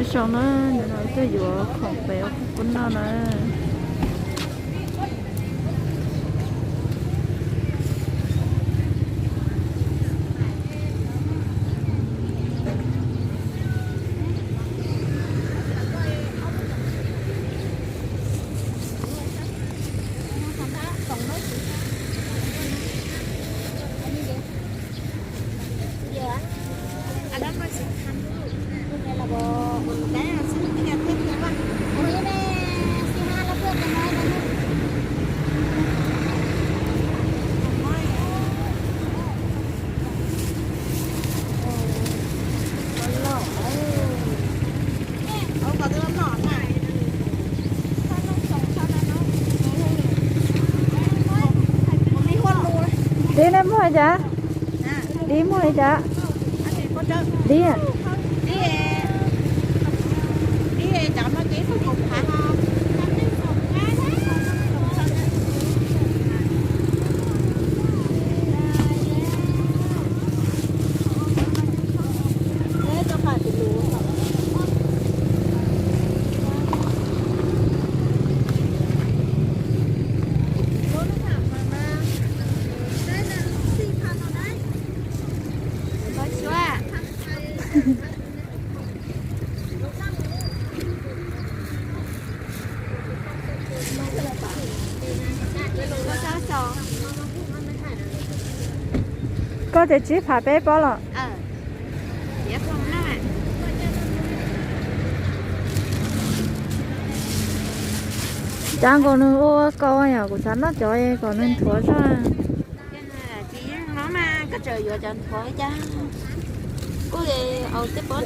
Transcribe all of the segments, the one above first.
Zoo na, nyob no tuaj yuav khoom pem ua kuv noj na. Dib nej muag li cas? Dib muag li cas? Dib, Koj tias tsib phav peb pob los? Cas nkaus nws ua kau yom, kuv xav noj cov kom nws nthuav zog. Tsis no mas koj tseem yuav cov nthuav cas. Kuj au tej pob,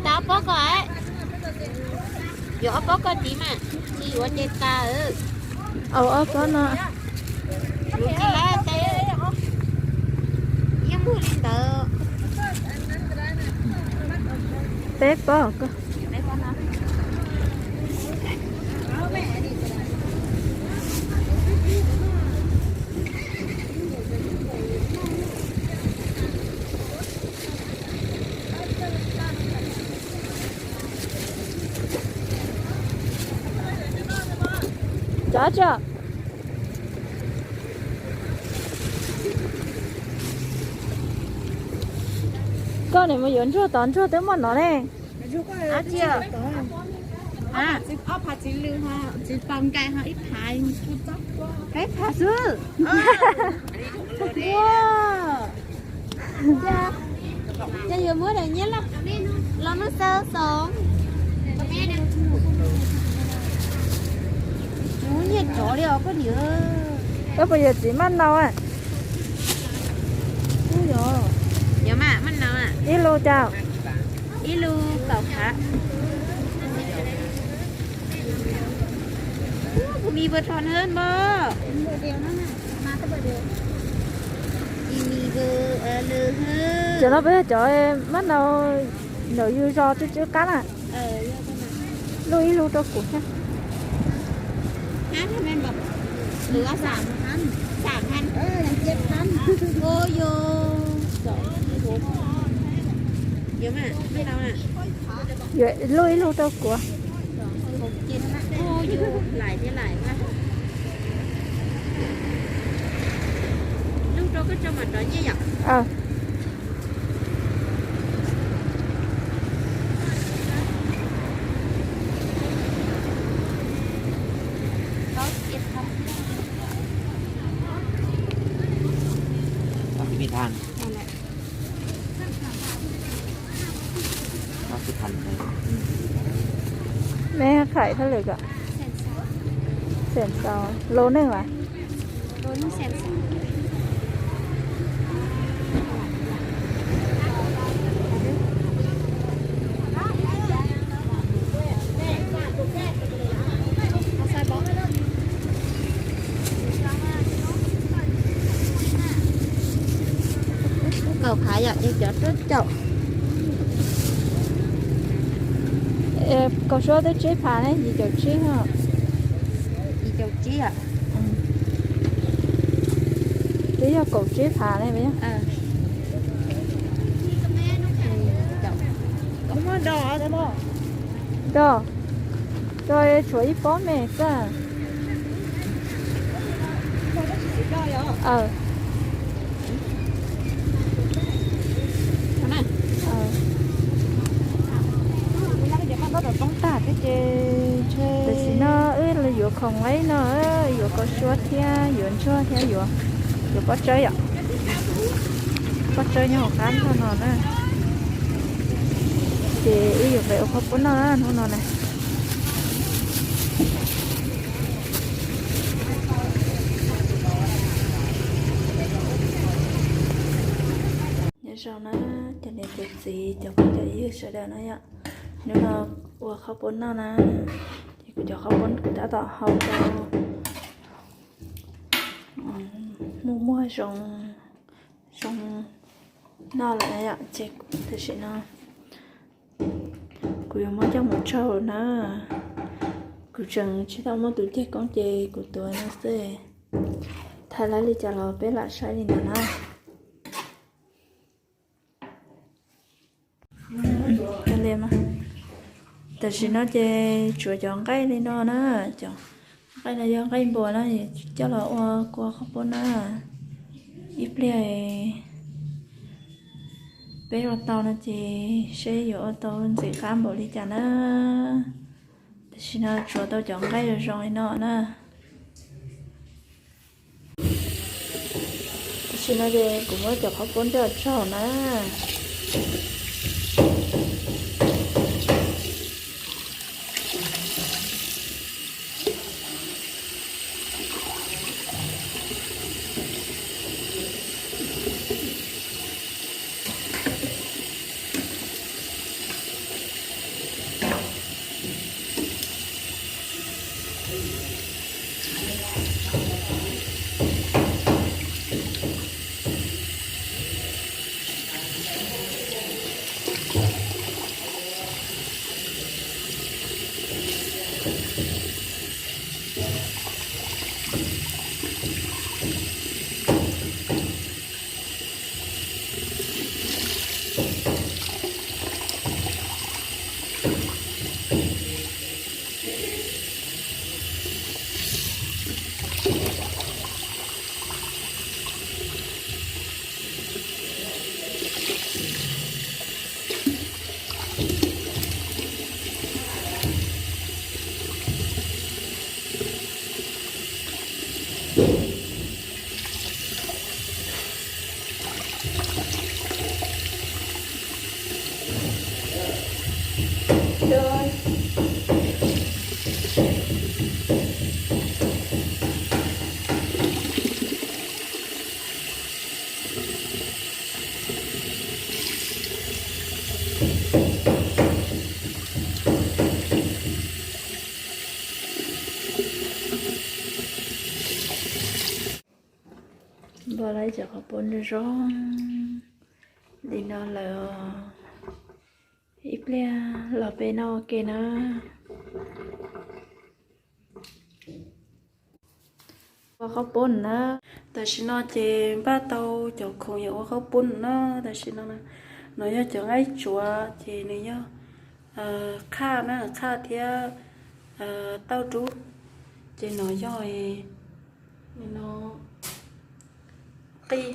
tas ob pob ko, yuav ob pob ko tiv mas, tsis yuav ces tas. Au ob pob no. Kuv tsis lab tej, yeej muag li ntawd. Peb pob ko. Cov tso. Koj niam mus yuav ntsuag tod, ntsuag twb muaj no ne. Ob phav txiv lws ho txiv tau nkais ho ib phav, peb phav xwb. Ces yuav muab daim nyiab los muab xaws xov. Kuv nyiam tsov li os koj niam. Koj puas yuav txiv maj nau? Kuv yuav. Yuav mas maj nau. Ib lub cas? Ib lub kaum phav. Kuv mis vwm rho na npog. Cov no peb yog cov maj nau ntawm yus zos twb tsw qab na. Lub ib lub rau kuv thiab. Lub ib lub rau kuv. Mej qhais thab lwm kom. Xeem xaus lus neej mas. Kaum phav yom, yog cov rub caum. Kaum suab twb tsib phav ne, yim caum tsib no. Yim caum tsib. Twb yog kaum tsib phav ne. Muab Do, do, tshuav ib pob me xwb. Tam sim no wb yuav khoom li no, yuav kaus suab thiab yuav ntsuag thiab yuav, yuav pob tsawb yom. Pob tsawb nyob hauv qab nrog no na. Ces wb yuav pem ua qhov pub noj hnub no na. Nyob zoo na, cov niam cov txiv cov phooj cov ywg sawv daws na yom. Hnub no ua qhov pub noj na, ces kuv cov qhov pub kuv tab tom hau tau muag muag zoo, zoo noj lawm na yom. Ces tam sim no kuv yuav muab coj mus tsau na. Kuv tseem tsis tau muaj tus ceg koob ces kuv tuav no xwb. Thaij lawv li cas los peb lam saib li ntawd na. Tam sim no ces tsuav cov nqaij li no na, cov nqaij no yog nqaij npua na, coj los ua kua qhov pub na. Ib pliag peb ua tau no ces seb yuav ua tau ntxim qab npaum li cas na. Tam sim no tsuav tau cov nqaij zoo zoo li no na. Tam sim no ces kuv muab cov qhov pub coj tsaug na. Npaj lawv cov qhov pub zoo zoo li no lawm, ib pliag los peb noj ua ke na. Ua qhov pub na, tam sim no ces npaj tau cov khoom yuav ua qhov pub na. Tam sim no, no yog cov nqaij tsuav ces nws yog qhaj na, qhaj thiab tauj dub, ces no yog qij.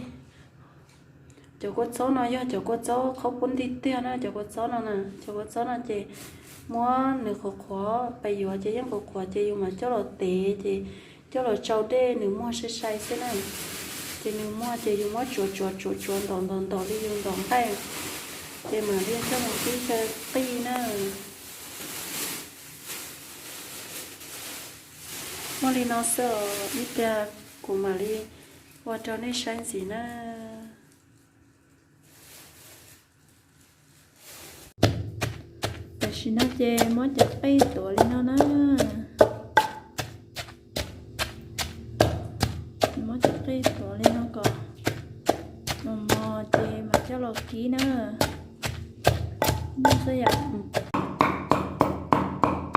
Cov kua txob no yog cov kua txob qhov pub tiag tiag na, cov kua txob no na, cov kua txob no ces muab nws qhuav qhuav, pes yuav ces yeej qhuav qhuav ces yus mam coj los tev ces coj los tsau dej nws muag sai sai xwb na. Ces nws muag ces yus muab tsuav tsuav tsuav tsuav ntaus ntaus ntaus li yus ntaus nqaij, ces mam li coj mus kib chaw qij na. Muaj li no xwb os, ib pliag kuv mam li ua rau nej saib ntxiv na. Tam sim no ces muab cov qij tuav li no na. Muab cov qij tuav li no kom mos mos ces mam coj los kib na.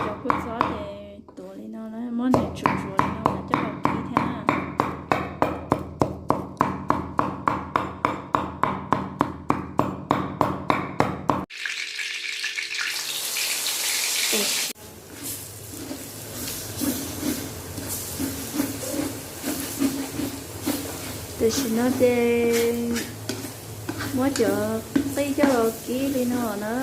Cov kua txob ces tuav li no na, muab nws tsuav tsuav li no mam coj los kib thiab na. Tam sim no ces muab cov qij coj los kib li no na.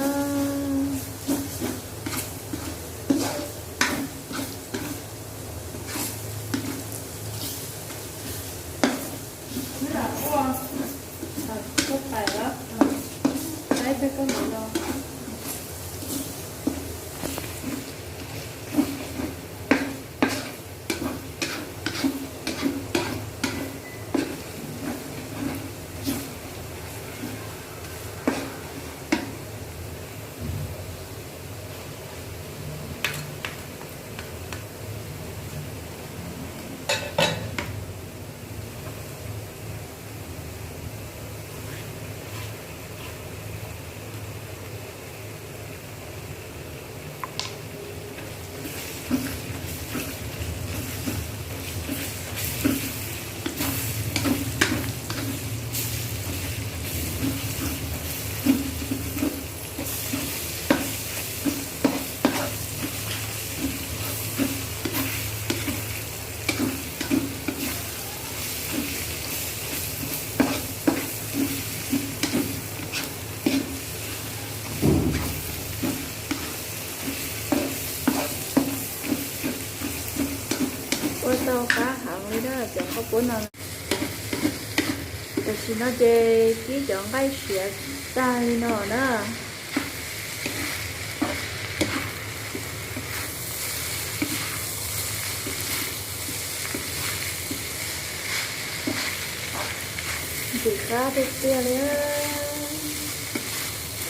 Ua tau qab heev li na cov khaub poob no. Tam sim no ces kib cov nqaij siav tag li no na. Ntxim qab tiag tiag li.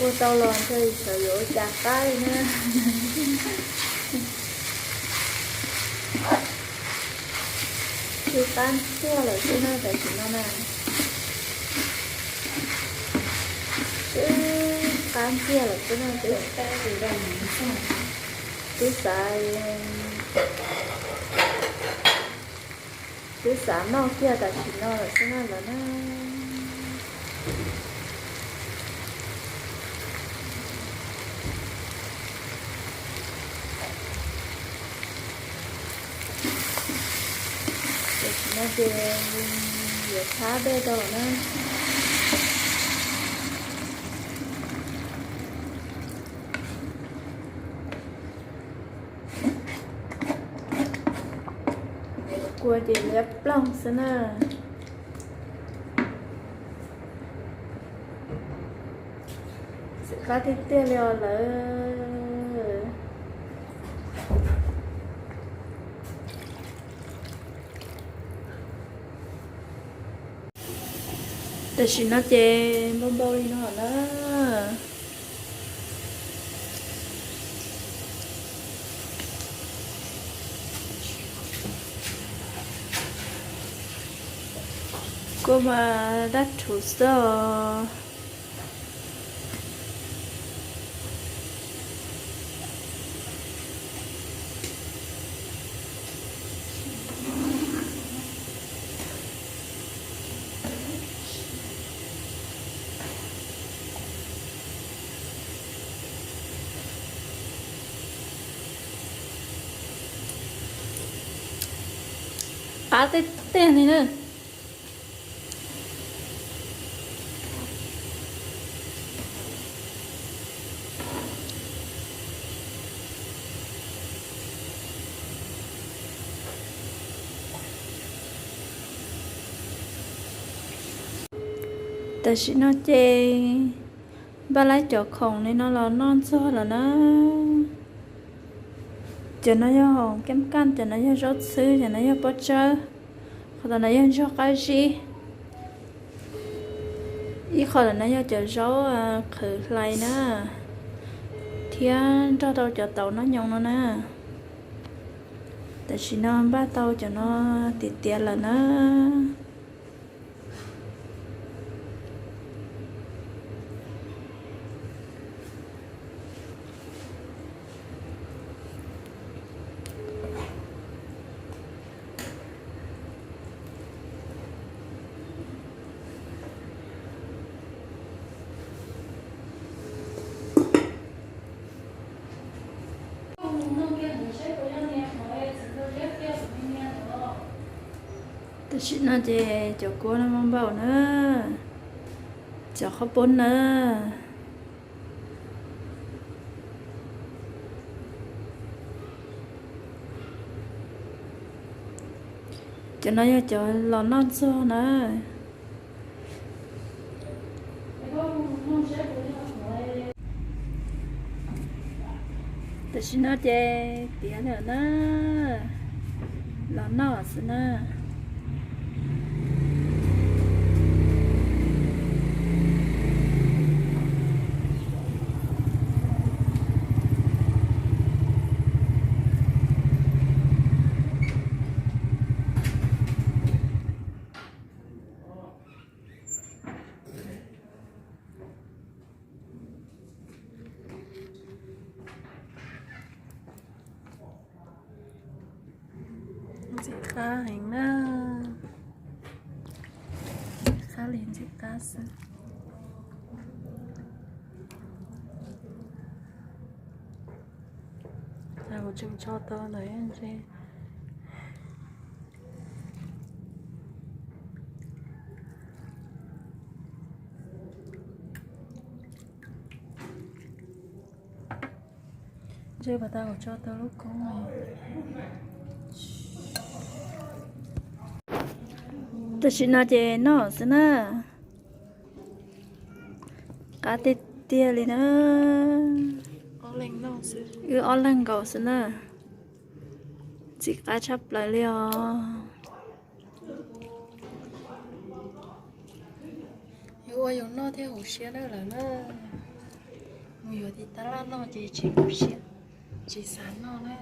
Ua tau los ntshe xyov yuav ua cas qab li na. Twb qab tiag lawm xwb na, tam sim no na. Twb qab tiag lawm xwb na, twb, twb xav, twb xav noj kiag tam sim no lawm xwb na lawm na. Tam sim no ces yuav tshab dej rau na. Kua ces liab ploog xwb na. Ntxim qab tiag tiag li os lawm. Tam sim no ces npau npau li no na. Kua mas dab rhuv xwb os. Qab tiag tiag li na. Tam sim no ces npaj laib cov khoom li no los noj ntxuag lawm na. Cov no yog hoom kab kaj, cov no yog zaub txhwb, cov no yog pob tsawb, qhov tom no yog ntsuag qab zib, ib qho tom no yog cov zaub qhwv hlais na, thiab nrog rau cov tauv noj nyoos no na. Tam sim no npaj tau cov no tiav tiav lawm na. Tam sim no ces cov kua no mas npaum na, cov qhaub poob na. Cov no yog cov los noj txog na. Tam sim no ces tiav lawm na, los noj xwb na. Ntxim qab heev na. Qab li ntxim qab xwb. Kuv tseem tso tau ntawd ntshe. Ntshe pas tas kuv tso tau lub koob. Tam sim no ces noj xwb na. Qab tiag tiag li na. Wb ob leeg nkaus xwb na. Ntxim qab tshaj plaws li os. Yuav ua yus noj thiab huv siab na lawm na. Mus yuav tim tab laj noj ces tsis huv siab, tsis xav noj na.